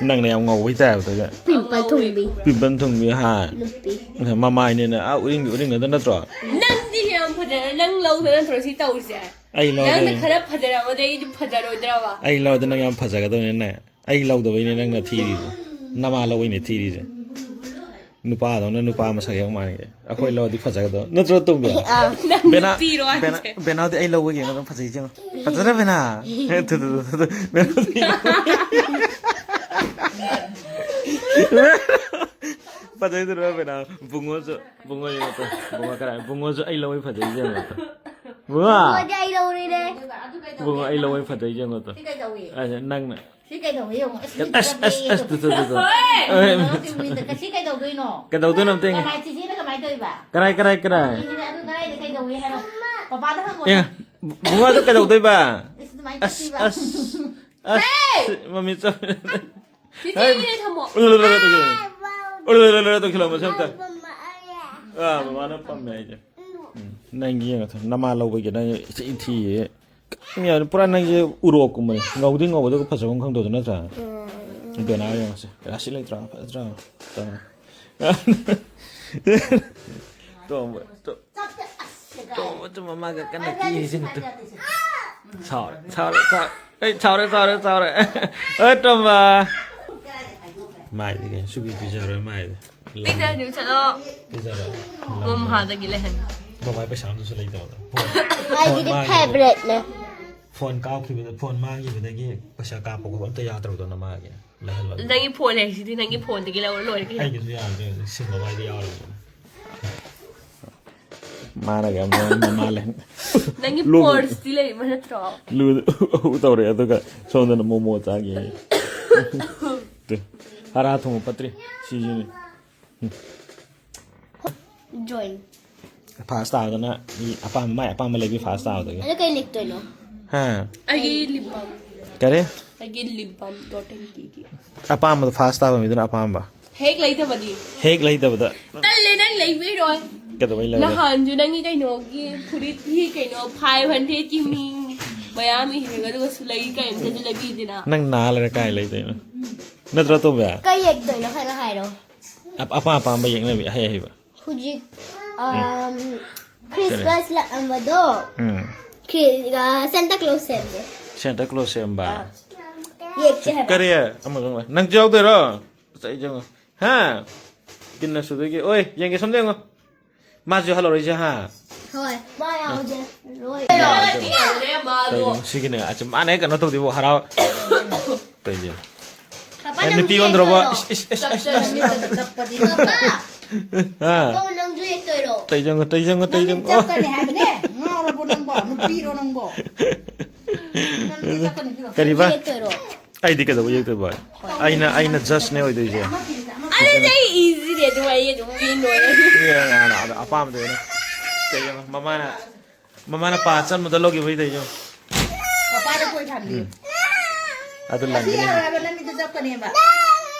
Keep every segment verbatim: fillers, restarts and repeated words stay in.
ꯅꯪꯅ ꯌꯥꯝ ꯉꯧꯕꯩ ꯇꯥꯏꯞꯇꯒ꯫ Pimple ꯊꯨꯡꯕꯤ pimple ꯊꯨꯡꯕꯤ ꯍꯥ? ꯅꯨꯄꯤ꯫ ꯃꯃꯥꯏꯅꯦꯅ ꯑꯥ ꯎꯔꯤꯡꯒꯤ ꯎꯔꯤꯡ ꯅꯠꯇ ꯅꯠꯇ꯭ꯔꯣ? ꯅꯪꯗꯤ ꯌꯥꯝ ꯐꯖꯅ ꯅꯪ ꯂꯧꯗ ꯅꯠꯇ꯭ꯔꯣ ꯁꯤ ꯇꯧꯔꯤꯁꯦ? ꯑꯩ ꯂꯧꯗ ꯅꯪꯅ ꯈꯔ ꯐꯖꯔꯝꯃꯗꯤ ꯑꯩꯗꯤ ꯐꯖꯔꯣꯏꯗ꯭ꯔꯕ? ꯑꯩ ꯂꯧꯗ ꯅꯪ ꯌꯥꯝ ꯐꯖꯒꯗꯕꯅꯤꯅꯦ꯫ ꯑꯩ ꯂꯧꯗꯕꯩꯅꯦ ꯅꯪꯅ ꯊꯤꯔꯤꯁꯦ꯫ ꯅꯃꯥ ꯂꯧꯕꯩꯅꯦ ꯊꯤꯔꯤꯁꯦ꯫ ꯅꯨꯄꯥꯗꯧꯅ ꯅꯨꯄꯥ ꯃꯁꯛ ꯍꯦꯛ ꯃꯥꯟꯒꯦ꯫ ꯑꯩꯈꯣꯏ ꯂꯧꯔꯗꯤ ꯐꯖꯒꯗꯕ ꯅꯠꯇ꯭ꯔꯣ ꯇꯣꯝꯕꯤ? ꯅꯪ ꯕꯦꯅꯥ ꯅꯨꯄꯤꯔꯣ ꯕꯦꯅꯥ ꯍꯥꯏꯁꯦ? ꯕꯦꯅꯥꯗꯤ ꯑꯩ ꯂꯧꯕꯒꯤ ꯑꯗꯨꯝ ꯐꯖꯩ ꯏꯆꯦ꯫ ꯐꯖꯗ꯭ꯔꯥ ꯕꯦꯅꯥ? ꯍꯦ, ꯊꯨ, ꯊꯨ, ꯊꯨ, ꯊꯨ, ꯕꯦꯅꯥꯗꯤ ꯐꯖꯩꯗ꯭ꯔꯣ ꯕꯦꯅꯥ? ꯕꯨꯡꯉꯣꯁꯨ ꯕꯨꯡꯉꯣ ꯌꯦꯡꯉꯣ ꯇꯣ꯫ ꯕꯨꯡꯉꯣ ꯀꯔꯥꯏ? ꯕꯨꯡꯉꯣꯁꯨ ꯑꯩ ꯂꯧꯕꯩ ꯐꯖꯩ ꯌꯦꯡꯉꯣ ꯇꯣ꯫ ꯕꯨꯡꯉꯣ ꯑꯗꯨꯗꯤ ꯑꯩ ꯂꯧꯔꯤꯅꯦ꯫ ꯕꯨꯡꯉꯣ ꯑꯩ ꯂꯧꯕꯩ ꯐꯖꯩ ꯌꯦꯡꯉꯣ ꯇꯣ꯫ ꯁꯤ ꯀꯩꯗꯧꯏ? ꯑꯁ ꯅꯪꯅ ꯁꯤ ꯀꯩꯗꯧꯏ ꯌꯦꯡꯉꯣ꯫ ꯑꯁ, ꯑꯁ ꯑꯁ ꯑꯁ ꯇꯨ, ꯇꯨ, ꯇꯨ, ꯇꯨ꯫ ꯁꯤ ꯀꯩꯗꯧꯗꯣꯏꯅꯣ? ꯀꯩꯗꯧꯗꯣꯏꯅꯣ ꯑꯝꯇ ꯌꯦꯡꯉꯦ꯫ ꯀꯃꯥꯏ ꯆꯤꯆꯦꯅ ꯀꯃꯥꯏ ꯇꯧꯔꯤꯕ? ꯀꯔꯥꯏ ꯀꯔꯥꯏ ꯀꯔꯥꯏ? ꯁꯤꯅ ꯑꯗꯨ ꯀꯗꯥꯏꯗ ꯀꯩꯗꯧꯏ ꯍꯥꯏꯔꯣ? ꯄꯄꯥꯗ ꯍꯪꯉꯣ꯫ ꯑꯦ, ꯕꯨꯡꯉꯣꯗꯣ ꯀꯩꯗꯧꯗꯣꯏꯕ? ꯑꯁ, ꯑꯗꯨꯃꯥꯏꯅ ꯑꯁ ꯆꯠꯄꯤꯕ꯫ ꯑꯁ ꯑꯁ ꯃꯃꯤ ꯆꯣ꯫ ꯆꯤꯆꯦꯒꯤꯅꯦ ꯊꯝꯃꯣ꯫ ꯎꯂꯨꯂꯨꯂꯨ ꯇꯧꯈꯤꯂꯣ꯫ ꯎꯂꯨꯂꯨꯂꯨ ꯇꯧꯈꯤꯂꯣ ꯃꯁꯝꯇ꯫ ꯑꯥ ꯃꯃꯥꯅ ꯄꯝꯃꯦ ꯑꯩꯁꯦ꯫ ꯎꯝ, ꯅꯪꯒꯤ ꯌꯦꯡꯉꯣ ꯅꯃꯥ ꯂꯧꯕꯒꯤ ꯅꯪ ꯏꯊꯤ ꯊꯤꯌꯦ꯫ ꯄꯨꯔꯥ ꯅꯪꯁꯦ ꯎꯔꯣꯛꯀꯨꯝꯕꯅꯤ꯫ ꯉꯧꯗꯤ ꯉꯧꯕꯗꯨꯒ ꯐꯖꯕ ꯑꯃ ꯈꯪꯗꯧꯗꯣ ꯅꯠꯇ꯭ꯔꯥ? ꯕꯦꯅꯥ ꯌꯦꯡꯉꯁꯦ꯫ ꯔꯥꯁꯤ ꯂꯩꯇ꯭ꯔꯥ? ꯐꯖꯗ꯭ꯔꯥ? ꯇꯧꯔꯣ꯫ ꯇꯣꯝꯕ, ꯇꯣ-, ꯇꯣꯝꯕ, ꯇꯣꯝꯕ ꯃꯃꯥꯒ ꯀꯟꯅ ꯀꯤꯔꯤꯁꯤꯅꯤ ꯇꯨ꯫ ꯁꯥꯎꯔꯦ, ꯁꯥꯎꯔꯦ, ꯁꯥꯎꯔꯦ꯫ ꯑꯩ ꯁꯥꯎꯔꯦ, ꯁꯥꯎꯔꯦ, ꯁꯥꯎꯔꯦ꯫ ꯑꯩ ꯇꯣꯝꯕ꯫ ꯃꯥꯏꯗꯤ ꯀꯩꯅꯣ ꯁꯨꯕꯤ ꯄꯤꯖꯔꯣꯏ ꯃꯥꯏꯗꯤ꯫ ꯄꯤꯖꯅꯨ ꯆꯠꯂꯣ꯫ ꯄꯤꯖꯔꯣꯏ꯫ ꯃꯃꯥꯗꯒꯤ ꯂꯩꯍꯟ꯫ ꯃꯃꯥꯏ ꯄꯩꯁꯥ ꯑꯝꯇꯁꯨ ꯂꯩꯇꯕꯗꯣ꯫ ꯑꯩꯒꯤꯗꯤ ꯐꯦꯕꯔꯦꯠꯅꯦ꯫ ꯐꯣꯟ ꯀꯥꯞꯈꯤꯕꯗ, ꯐꯣꯟ ꯃꯥꯡꯈꯤꯕꯗꯒꯤ ꯄꯩꯁꯥ ꯀꯥꯞꯄ ꯈꯣꯠꯄ ꯑꯝꯇ ꯌꯥꯗ꯭ꯔꯕꯗꯣ ꯅꯃꯥꯒꯤ? ꯂꯩꯍꯜꯂꯣ꯫ ꯅꯪꯒꯤ ꯐꯣꯟ ꯂꯩꯔꯤꯁꯤꯗꯤ ꯅꯪꯒꯤ ꯐꯣꯟꯗꯒꯤ ꯂꯧꯔ ꯂꯣꯏꯔꯦ ꯀꯩꯅꯣ꯫ ꯑꯩꯒꯤꯁꯨ ꯌꯥꯗ꯭ꯔꯦ ꯍꯧꯖꯤꯛ ꯁꯤꯝ ꯃꯃꯥꯏꯗ ꯌꯥꯎꯔꯕꯅꯤꯅ꯫ ꯃꯥꯅꯒ ꯌꯥꯝ ꯅꯨꯡꯉꯥꯏ ꯃꯃꯥ ꯂꯩ꯫ ꯅꯪꯒꯤ ꯂꯣꯛ- ꯄꯣꯔꯁꯇꯤ ꯂꯩꯕ ꯅꯠꯇ꯭ꯔꯣ? ꯂꯨ ꯇꯧꯔꯦ ꯑꯗꯨꯒ ꯁꯣꯝꯗꯅ ꯃꯣꯃꯣ ꯆꯥꯒꯦ꯫ ꯇꯨ, ꯍꯥꯔꯥ ꯊꯣꯡꯕ ꯐꯠꯇ꯭ꯔꯤ ꯁꯤꯁꯤꯅꯤ꯫ ꯖꯣꯏꯟ꯫ ꯐꯥꯁ ꯇꯥꯕꯗꯅ ꯃꯤ ꯑꯄꯥꯝꯕ, ꯃꯥꯏ ꯑꯄꯥꯝꯕ ꯂꯩꯕꯤ ꯐꯥꯁ ꯇꯥꯕꯗꯒꯤ꯫ ꯑꯗꯨ ꯀꯩ ꯂꯤꯛꯇꯣꯏꯅꯣ? ꯍꯥ? ꯑꯩꯒꯤ ꯂꯤꯞ ꯕꯥꯝ꯫ ꯀꯔꯤ? ꯑꯩꯒꯤ ꯂꯤꯞ ꯕꯥꯝ ꯗꯣꯠ ꯑꯦꯟ ꯀꯤꯒꯤ꯫ ꯑꯄꯥꯝꯕꯗ ꯐꯥꯁ ꯇꯥꯕ ꯃꯤꯗꯨꯅ ꯑꯄꯥꯝꯕ꯫ ꯍꯦꯛ ꯂꯩꯇꯕꯗꯤ꯫ ꯍꯦꯛ ꯂꯩꯇꯕꯗ꯫ ꯇꯜꯂꯦ ꯅꯪ ꯂꯩꯕꯤꯔꯣꯏ꯫ ꯀꯩꯗꯧꯕꯩ ꯂꯩꯔꯦ? ꯅꯍꯥꯟꯁꯨ ꯅꯪꯒꯤ ꯀꯩꯅꯣꯒꯤ ꯐꯨꯔꯤꯠꯀꯤ ꯀꯩꯅꯣ ꯐꯥꯏꯚ ꯍꯟꯗ꯭ꯔꯦꯠꯀꯤ ꯃꯤ ꯃꯌꯥꯝ ꯏꯔꯒ ꯑꯗꯨꯒꯁꯨ ꯂꯩ ꯀꯩꯝꯇꯁꯨ ꯂꯩꯕꯤꯗꯦꯅ꯫ ꯅꯪ ꯅꯥ ꯂꯩꯔ ꯀꯥꯏ ꯂꯩꯗꯣꯏꯅꯣ? ꯅꯠꯇ꯭ꯔꯣ, ꯇꯣꯝꯕ? ꯀꯩ ꯌꯦꯛꯇꯣꯏꯅꯣ ꯈꯔ ꯍꯥꯏꯔꯣ꯫ ꯑꯄꯥꯝ ꯑꯄꯥꯝꯕ ꯌꯦꯛꯅꯕꯤ, ꯑꯍꯩ ꯑꯍꯩꯕ꯫ ꯍꯧꯖꯤꯛ, ꯎꯝ꯫ ꯑꯝ, ꯈ꯭ꯔꯤꯁꯃꯥꯁ ꯂꯥꯛꯑꯝꯕꯗꯣ꯫ ꯎꯝ꯫ ꯈ꯭ꯔꯤ-, ꯑ, ꯁꯦꯟꯇꯥ ꯀ꯭ꯂꯣꯁ ꯁꯦꯝꯒꯦ꯫ ꯁꯦꯟꯇꯥ ꯀ꯭ꯂꯣꯁ ꯁꯦꯝꯕ꯫ ꯑ꯫ ꯌꯦꯛꯁꯦ ꯍꯥꯏꯕ꯫ ꯀꯔꯤ? ꯑꯃꯨꯛ ꯌꯦꯡꯉꯣ꯫ ꯅꯪꯁꯨ ꯌꯥꯎꯗꯣꯏꯔꯣ? ꯑꯁ, ꯑꯩ ꯌꯦꯡꯉꯣ꯫ ꯍꯥ? ꯇꯤꯟꯅ ꯁꯨꯗꯣꯏꯒꯤ꯫ ꯑꯣꯏ, ꯌꯦꯡꯒꯦ, ꯁꯣꯝꯗ ꯌꯦꯡꯉꯣ꯫ ꯃꯥꯁꯨ ꯌꯥꯎꯍꯜꯂꯔꯣꯏꯁꯦ, ꯍꯥ? ꯍꯣꯏ, ꯃꯥ ꯌꯥꯎꯗꯦ꯫ ꯂꯣꯏ꯫ ꯌꯥꯎꯗꯦ꯫ ꯌꯥꯎꯗꯦ, ꯃꯥꯗꯣ꯫ ꯀꯩꯅꯣ, ꯁꯤꯒꯤꯅꯦ꯫ ꯑꯁ, ꯃꯥꯅ ꯍꯦꯛ ꯀꯩꯅꯣ ꯇꯧꯗꯦꯕꯣ, ꯍꯔꯥꯎ-, ꯇꯧꯔꯤꯁꯦ꯫ ꯄꯥꯄꯥ, ꯑꯦ, ꯅꯪꯁꯨ ꯅꯨꯄꯤ ꯑꯣꯟꯗ꯭ꯔꯣꯕꯣ? ꯌꯦꯛꯇꯣꯏꯔꯣ? ꯏꯁ, ꯏꯁ, ꯏꯁ, ꯏꯁ, ꯏꯁ꯫ ꯄꯥꯄꯥ, ꯍꯥ? ꯄꯥꯄꯥ, ꯅꯪꯁꯨ ꯌꯦꯛꯇꯣꯏꯔꯣ? ꯇꯩꯖꯪꯉꯣ, ꯇꯩꯖꯪꯉꯣ, ꯅꯪꯗꯤ ꯇꯩꯖꯪꯉꯣ꯫ ꯆꯞꯀꯅꯤ ꯍꯥꯏꯕꯅꯦ꯫ ꯉꯥꯎꯔꯕꯣ ꯅꯪꯕꯣ? ꯅꯨꯄꯤꯔꯣ ꯅꯪꯕꯣ? ꯅꯪꯗꯤ ꯆꯞꯀꯅꯤ, ꯄꯤꯔꯣ꯫ ꯀꯔꯤꯕ? ꯌꯦꯛꯇꯣꯏꯔꯣ? ꯑꯩꯗꯤ ꯀꯩꯗꯧꯕ ꯌꯦꯛꯇꯣꯏꯕ? ꯑꯩꯅ, ꯑꯩꯅ ꯖꯁꯅꯦ ꯑꯣꯏꯗꯣꯏꯁꯦ꯫ ꯑꯗꯨꯗꯤ ꯑꯩ ꯏꯁꯤꯗꯤ ꯑꯗꯨꯃꯥꯏꯅ ꯑꯗꯨꯝ ꯄꯤ ꯂꯣꯏꯔꯦ꯫ ꯑꯦ, ꯑꯗ, ꯑꯗ ꯑꯄꯥꯝꯕꯗꯣ ꯑꯩꯅ ꯀꯩꯅꯣ, ꯃꯃꯥꯅ, ꯃꯃꯥꯅ ꯄꯥ ꯆꯟꯕꯗ ꯂꯧꯈꯤꯕꯩ ꯇꯧꯔꯤꯁꯦ꯫ ꯄꯥꯄꯥꯗ ꯀꯣꯏ ꯊꯥꯟꯕꯤꯌꯨ꯫ ꯎꯝ꯫ ꯑꯗꯨ ꯑꯁꯤ ꯂꯪꯒꯅꯤ꯫ ꯌꯥꯔꯣꯏ ꯍꯥꯏꯕ, ꯅꯪꯒꯤꯗꯨ ꯆꯞꯀꯅꯦꯕ꯫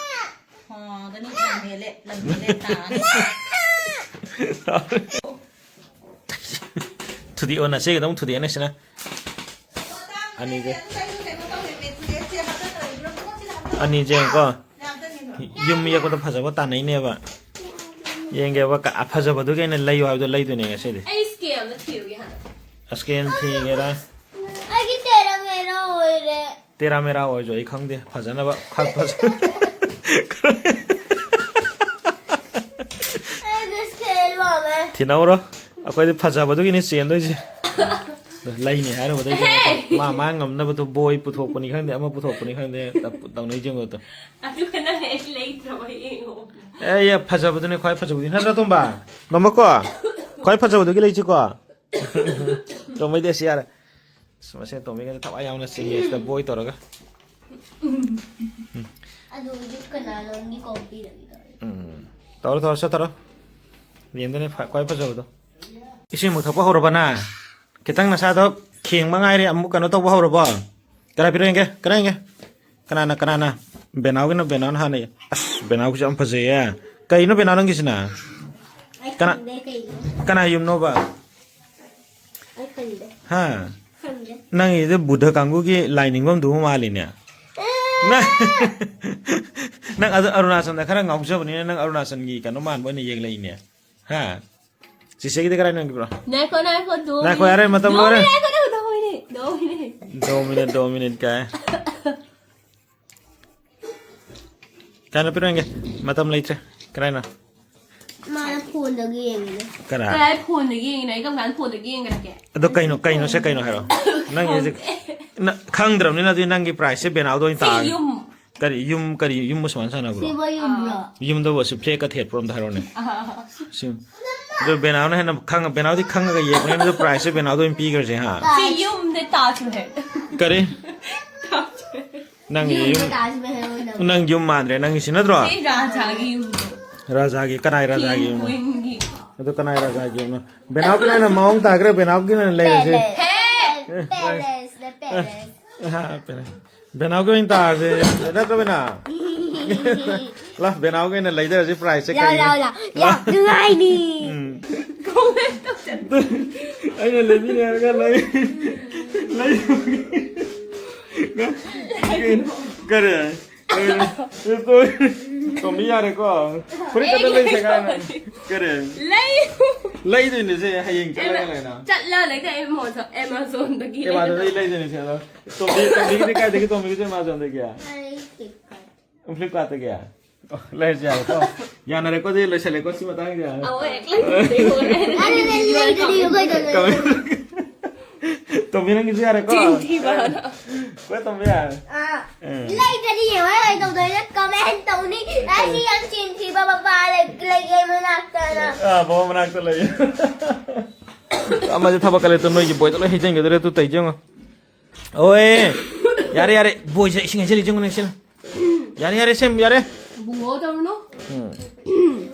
ꯑꯣ, ꯑꯗꯨꯅꯤ ꯂꯝ ꯍꯦꯜꯂꯦ, ꯂꯝ ꯍꯦꯜꯂꯦ, ꯇꯥꯅꯤ꯫ ꯊꯨꯗꯦꯛꯑꯣ, ꯅꯆꯦꯒꯗꯧ ꯊꯨꯗꯦꯛꯑꯅꯤ ꯁꯤꯅ꯫ ꯑꯅꯤꯁꯦ꯫ ꯑꯅꯤꯁꯦ ꯌꯦꯡꯉꯨꯀꯣ꯫ ꯌꯨꯝ ꯌꯦꯛꯄꯗ ꯐꯖꯕ ꯇꯥꯟꯅꯩꯅꯦꯕ꯫ ꯌꯦꯡꯒꯦꯕ, ꯀ-, ꯑꯐꯖꯕꯗꯨꯒꯤ ꯑꯩꯅ ꯂꯩꯌꯨ ꯍꯥꯏꯕꯗꯣ ꯂꯩꯗꯣꯏꯅꯦ ꯉꯁꯤꯗꯤ꯫ ꯑꯩ ꯁ꯭ꯀꯦꯜꯗ ꯊꯤꯔꯨꯒꯦ ꯍꯥꯟꯅ꯫ ꯁ꯭ꯀꯦꯜ ꯊꯤꯒꯦꯔꯥ? ꯑꯩꯒꯤ ꯇꯦꯔꯥ ꯃꯦꯔꯥ ꯑꯣꯏꯔꯦ꯫ ꯇꯦꯔꯥ ꯃꯦꯔꯥ ꯑꯣꯏꯔꯁꯨ ꯑꯩ ꯈꯪꯗꯦ꯫ ꯐꯖꯅꯕ ꯈꯔ ꯐꯖ-, ꯑꯩꯗꯤ ꯁ꯭ꯀꯦꯜ ꯄꯥꯝꯃꯦ꯫ ꯊꯤꯅꯧꯔꯣ꯫ ꯑꯩꯈꯣꯏꯗꯤ ꯐꯖꯕꯗꯨꯒꯤꯅꯤ ꯆꯦꯟꯗꯣꯏꯁꯦ꯫ ꯂꯩꯅꯤ ꯍꯥꯏꯔꯨꯕꯗꯩꯗꯤ ꯃꯥ, ꯃꯥ ꯉꯝꯅꯕꯗꯣ ꯕꯣꯏ ꯄꯨꯊꯣꯛꯄꯅꯤ ꯈꯪꯗꯦ, ꯑꯃ ꯄꯨꯊꯣꯛꯄꯅꯤ ꯈꯪꯗꯦ, ꯇꯧꯅꯩ ꯌꯦꯡꯉꯣ ꯑꯗꯣ꯫ ꯑꯗꯨꯒ ꯅꯪ ꯑꯩ ꯂꯩꯇ꯭ꯔꯕ ꯌꯦꯡꯉꯣ꯫ ꯑꯦ, ꯑꯦ, ꯐꯖꯕꯗꯨꯅꯦ ꯈ꯭ꯋꯥꯏ ꯐꯖꯕꯗꯤ꯫ ꯅꯠꯇ꯭ꯔꯥ, ꯇꯣꯝꯕ? ꯇꯣꯝꯕꯀꯣ? ꯈ꯭ꯋꯥꯏ ꯐꯖꯕꯗꯨꯒꯤ ꯂꯩꯁꯤꯀꯣ? ꯇꯣꯝꯕꯩꯗꯤ ꯑꯁꯤ ꯌꯥꯔꯦ꯫ ꯑꯁ, ꯃꯁꯦ ꯇꯣꯝꯕꯤꯒꯁꯦ ꯊꯋꯥꯏ ꯌꯥꯎꯅ ꯆꯤꯡꯉꯦ ꯁꯤꯗ ꯕꯣꯏ ꯇꯧꯔꯒ꯫ ꯑꯗꯨ ꯍꯧꯖꯤꯛ ꯀꯅꯥꯅꯣꯝꯒꯤ ꯀꯣꯝ ꯄꯤꯔꯒꯦ ꯇꯧꯔꯦ꯫ ꯎꯝ꯫ ꯇꯧꯔꯣ, ꯇꯧꯔꯣ, ꯁꯠ ꯇꯧꯔꯣ꯫ ꯌꯦꯡꯗꯣꯏꯅꯦ ꯐ-, ꯈ꯭ꯋꯥꯏ ꯐꯖꯕꯗꯣ꯫ ꯏꯁꯤꯡꯃꯨꯛ ꯊꯛꯄ ꯍꯧꯔꯕ ꯅꯪ? ꯈꯤꯇꯪ ꯅꯁꯥꯗꯣ ꯈꯦꯡꯕ ꯉꯥꯏꯔꯦ, ꯑꯃꯨꯛ ꯀꯩꯅꯣ ꯇꯧꯕ ꯍꯧꯔꯕꯣ? ꯀꯗꯥꯏ ꯄꯤꯔꯛꯑꯣ ꯌꯦꯡꯒꯦ, ꯀꯗꯥꯏ ꯌꯦꯡꯒꯦ? ꯀꯅꯥꯅ, ꯀꯅꯥꯅ? ꯕꯦꯅꯥꯎꯒꯤꯅ, ꯕꯦꯅꯥꯎꯅ ꯍꯥꯟꯅ ꯌꯦ-, ꯑꯁ, ꯕꯦꯅꯥꯎꯒꯤꯁꯨ ꯌꯥꯝ ꯐꯖꯩꯌꯦ꯫ ꯀꯩꯅꯣ ꯕꯦꯅꯥꯎ ꯅꯪꯒꯤꯁꯤꯅ? ꯑꯩ ꯀꯅꯥ-, ꯈꯪꯗꯦ ꯀꯩꯅꯣ꯫ ꯀꯅꯥ ꯌꯨꯝꯅꯣꯕ? ꯑꯩ ꯈꯪꯗꯦ꯫ ꯍꯥ? ꯈꯪꯗꯦ꯫ ꯅꯪꯒꯤꯗꯤ ꯕꯨꯙ ꯀꯥꯡꯕꯨꯒꯤ ꯂꯥꯏ ꯅꯤꯡꯐꯝꯗꯨꯕꯨ ꯃꯥꯜꯂꯤꯅꯦ꯫ ꯑꯦ, ꯅꯪ, ꯅꯪ ꯑꯗꯨ ꯑꯔꯨꯅꯥꯆꯜꯗ ꯈꯔ ꯉꯥꯎꯖꯕꯅꯤꯅ ꯅꯪ ꯑꯔꯨꯅꯥꯆꯜꯒꯤ ꯀꯩꯅꯣ ꯃꯥꯟꯕ ꯑꯣꯏꯅ ꯌꯦꯡꯂꯛꯏꯅꯦ꯫ ꯍꯥ? ꯆꯤꯆꯦꯒꯤꯗꯤ ꯀꯗꯥꯏ ꯅꯪꯒꯤꯕ꯭ꯔꯣ? ꯉꯥꯏꯈꯣ, ꯉꯥꯏꯈꯣ, ꯗꯣ ꯉꯥꯏꯈꯣ, ꯃꯤꯅꯤꯠ꯫ ꯌꯥꯔꯦ, ꯃꯇꯝ ꯗꯣ ꯂꯣꯏꯔꯦ꯫ ꯃꯤꯅꯤꯠ, ꯉꯥꯏꯈꯣ, ꯗꯣ ꯃꯤꯅꯤꯠ, ꯗꯣ ꯃꯤꯅꯤꯠ꯫ ꯗꯣ ꯃꯤꯅꯤꯠ, ꯗꯣ ꯃꯤꯅꯤꯠ ꯀꯥꯏ꯫ ꯀꯥꯏꯅ ꯄꯤꯔꯣꯏꯒꯦ? ꯃꯇꯝ ꯂꯩꯇ꯭ꯔꯦ꯫ ꯀꯗꯥꯏꯅꯣ? ꯃꯥꯅ ꯐꯣꯟꯗꯒꯤ ꯌꯦꯡꯉꯤꯅꯦ꯫ ꯀꯅꯥ? ꯀꯗꯥꯏ ꯐꯣꯟꯗꯒꯤ ꯌꯦꯡꯉꯤꯅꯣ? ꯑꯩ ꯀꯔꯝ ꯀꯥꯟꯗ ꯐꯣꯟꯗꯒꯤ ꯌꯦꯡꯒ꯭ꯔꯒꯦ? ꯑꯗꯣ ꯀꯩꯅꯣ, ꯀꯩꯅꯣꯁꯦ ꯀꯩꯅꯣ ꯍꯥꯏꯔꯣ? ꯅꯪ ꯍꯧꯖꯤꯛ ꯈꯪꯗꯦ꯫ ꯅ-, ꯈꯪꯗ꯭ꯔꯕꯅꯤꯅ ꯑꯗꯨꯗꯤ ꯅꯪꯒꯤ prizeꯁꯦ ꯕꯦꯅꯥꯎꯗ ꯑꯣꯏꯅ ꯁꯤ ꯇꯥꯔꯒꯦ꯫ ꯌꯨꯝ꯫ ꯀꯔꯤ ꯌꯨꯝ, ꯀꯔꯤ ꯌꯨꯝꯕꯨ ꯁꯨꯃꯥꯏꯅ ꯁꯥꯟꯅꯕ꯭ꯔꯣ? ꯁꯤꯕꯨ ꯌꯨꯝꯔꯣ? ꯌꯨꯝꯗꯕꯨ ꯑꯁꯨꯛ fake ꯀ ꯊꯦꯠꯄ꯭ꯔꯣ ꯑꯝꯇ ꯍꯥꯏꯔꯣꯅꯦ꯫ ꯑꯥ꯫ ꯁꯤ-, ꯑꯗꯨ ꯕꯦꯅꯥꯎꯅ ꯍꯦꯟꯅ ꯈꯪꯉ-, ꯕꯦꯅꯥꯎꯗꯤ ꯈꯪꯉꯒ ꯌꯦꯡꯕꯅꯤꯅ ꯑꯗꯨ prizeꯁꯦ ꯕꯦꯅꯥꯎꯗ ꯑꯣꯏꯅ ꯄꯤꯈ꯭ꯔꯁꯦ, ꯍꯥ? ꯁꯤ ꯌꯨꯝꯅꯦ ꯇꯥꯖ ꯃꯍꯜ꯫ ꯀꯔꯤ? ꯇꯥꯖ ꯃꯍꯜ꯫ ꯅꯪꯒꯤ ꯌꯨꯝ, ꯌꯨꯝꯅꯦ ꯇꯥꯖ ꯃꯍꯜ ꯑꯣꯏꯅ꯫ ꯅꯪ ꯌꯨꯝ ꯃꯥꯟꯗ꯭ꯔꯦ, ꯅꯪꯒꯤꯁꯤ ꯅꯠꯇ꯭ꯔꯣ? ꯁꯤ ꯔꯥꯖꯥꯒꯤ ꯌꯨꯝꯗꯣ꯫ ꯔꯥꯖꯥꯒꯤ, ꯀꯅꯥꯏ ꯔꯥꯖꯥꯒꯤ ꯌꯨꯝꯅꯣ? Queenꯒꯤ꯫ ꯑꯗꯨ ꯀꯅꯥꯏ ꯔꯥꯖꯥꯒꯤ ꯌꯨꯝꯅꯣ? ꯕꯦꯅꯥꯎꯒꯤꯅ ꯑꯣꯏꯅ ꯃꯑꯣꯡ ꯇꯥꯈ꯭ꯔꯦ, ꯕꯦꯅꯥꯎꯒꯤꯅ ꯑꯣꯏꯅ ꯂꯩꯔꯁꯦ꯫ Palace꯫ ꯍꯦ! Palace, the palace꯫ ꯑꯍꯥ, palace꯫ ꯕꯦꯅꯥꯎꯒꯤ ꯑꯣꯏꯅ ꯇꯥꯔꯁꯦ, ꯅꯠꯇ꯭ꯔꯣ ꯕꯦꯅꯥꯎ? ꯂꯥ, ꯕꯦꯅꯥꯎꯒꯤ ꯑꯣꯏꯅ ꯂꯩꯖꯔꯁꯤ prizeꯁꯦ ꯂꯥꯎ, ꯀꯔꯤꯅꯣ? ꯂꯥꯎ, ꯂꯥꯎ꯫ ꯂꯥ꯫ ꯌꯥꯝ ꯅꯨꯡꯉꯥꯏꯅꯤ꯫ ꯎꯝ꯫ Comment ꯇꯧꯁꯟ-, ꯑꯩꯅ ꯂꯩꯕꯤꯅꯦ ꯍꯥꯏꯔꯒ ꯂꯩ-, ꯂꯩ-, ꯀꯔꯤ? ꯀꯔꯤ? ꯇꯣꯝꯕꯤ ꯌꯥꯔꯦꯀꯣ? ꯐꯨꯔꯤꯠ ꯈꯛꯇ ꯂꯩꯁꯦ ꯀꯥꯏꯅ꯫ ꯀꯔꯤ? ꯂꯩ-, ꯂꯩꯗꯣꯏꯅꯦ ꯁꯦ, ꯍꯌꯦꯡ ꯆꯠꯂꯒ ꯑꯦꯃ-, ꯂꯩꯅ꯫ ꯆꯠꯂ ꯂꯩꯗ Amazon-ꯗꯒꯤ Amazon-ꯗꯩ ꯂꯩꯗꯣꯏꯅꯦ ꯁꯦ, ꯑꯗꯣ꯫ ꯇꯣꯝꯕꯤ, ꯇꯣꯝꯕꯤꯒꯤꯗꯤ ꯀꯥꯏꯗꯒꯤ? ꯇꯣꯝꯕꯤꯒꯤꯁꯨ Amazon-ꯗꯒꯤ? ꯑꯩ Flipkart꯫ Flipkart-ꯇꯒꯤ? ꯑꯣ, ꯂꯩꯔꯁꯨ ꯌꯥꯔꯦꯀꯣ? ꯌꯥꯅꯔꯦꯀꯣ? ꯑꯗꯨꯗꯤ ꯂꯣꯏꯁꯜꯂꯦꯀꯣ ꯁꯤ ꯃꯇꯥꯡꯁꯤꯗ? ꯑꯧ, ꯍꯦꯛ ꯂꯩꯕꯗꯩ ꯍꯧꯔꯦ꯫ ꯑꯗꯨꯗꯤ ꯂꯩꯗ꯭ꯔꯗꯤ ꯑꯩꯈꯣꯏꯗ ꯂꯩ꯫ ꯀꯃꯦꯟ-, ꯇꯣꯝꯕꯤ ꯅꯪꯒꯤꯁꯨ ꯌꯥꯔꯦꯀꯣ? ꯆꯤꯟ ꯊꯤꯕ꯫ ꯀꯣ ꯇꯣꯝꯕꯤ? ꯑꯥ꯫ ꯎꯝ꯫ ꯂꯩꯗ꯭ꯔꯗꯤ ꯌꯦꯡꯉꯣ, ꯑꯩ ꯇꯧꯗꯣꯏꯅꯦ, comment ꯇꯧꯅꯤ꯫ ꯑꯩꯁꯤ ꯌꯥꯝ ꯆꯤꯟ ꯊꯤꯕ ꯃꯄꯥ ꯂꯩ-, ꯂꯩꯌꯦ ꯃꯅꯥꯛꯇꯅ꯫ ꯑꯥ, ꯕꯕꯥ ꯃꯅꯥꯛꯇ ꯂꯩ꯫ ꯑꯃꯁꯦ ꯊꯕꯛ ꯀꯜꯂꯦ, ꯇꯨ ꯅꯣꯏꯒꯤ ꯕꯣꯏꯗ ꯂꯣꯏ ꯍꯩꯖꯤꯟꯒꯗꯧꯔꯦ, ꯇꯨ ꯇꯩꯁꯦ ꯌꯦꯡꯉꯣ꯫ ꯑꯣꯏ꯫ ꯌꯥꯔꯦ, ꯌꯥꯔꯦ꯫ ꯕꯣꯏꯁꯦ ꯏꯁꯤꯡ ꯍꯩꯖꯤꯜꯂꯤ, ꯌꯦꯡꯉꯨꯅꯦ, ꯁꯤꯅ꯫ ꯌꯥꯔꯦ, ꯌꯥꯔꯦ, ꯁꯦꯝ, ꯌꯥꯔꯦ꯫ ꯕꯨꯡꯉꯣ ꯇꯧꯔꯨꯅꯨ꯫ ꯎꯝ꯫